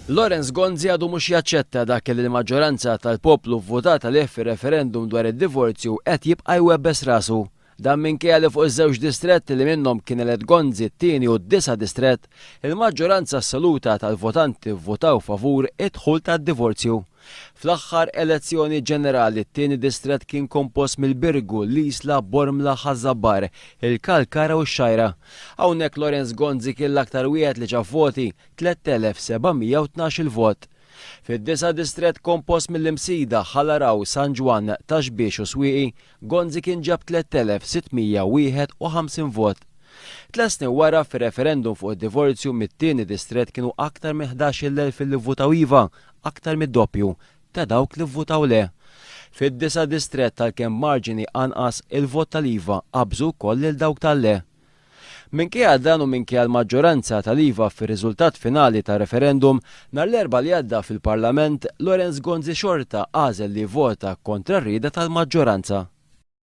Lawrence Gonzi għadu mhux jaċċetta dak li l-maġġoranza tal-poplu vvutat għalih fir-referendum dwar id-divorzju qed jibqa' jwebbes rasu. Dan minkejja li fuq iż-żewġ distretti li minnhom kien elett Gonzi t-tieni u d-disa' distrett, il-maġġoranza assoluta tal-votanti vvutaw favur id-dħul tad-divorzju. Fl-aħħar elezzjoni ġenerali t-tieni distrett kien kompost mill-Birgu, l-Isla, Bormla, Ħaż-Żabbar, il-Kalkara u x-Xgħajra. Hawnhekk Lawrence Gonzi kien l-aktar wieħed li ġab voti, 3,712-il vot. Fid-disa' distrett kompost mill-Imsida, Ħal Għaraw, San Ġwann, Ta' Xbiex u Swieqi, Gonzi kien ġab 3,651 vot. Tliet snin wara, fir-referendum fuq id-divorzju mit-tieni distrett kienu aktar minn 11,000 li vvutaw iva, aktar mid-doppju ta' dawk li vvutaw le. Fid-disa' distrett għalkemm b'marġini anqas, il-vot tal-iva qabżu wkoll lil dawk tal-le. Minkejja dan u minkejja l-maġġoranza tal-iva fir-riżultat finali tar-referendum, nhar l-Erbgħa li għadda fil-Parlament, Lawrence Gonzi xorta għażel li jivvota kontra r-rieda tal-maġġoranza.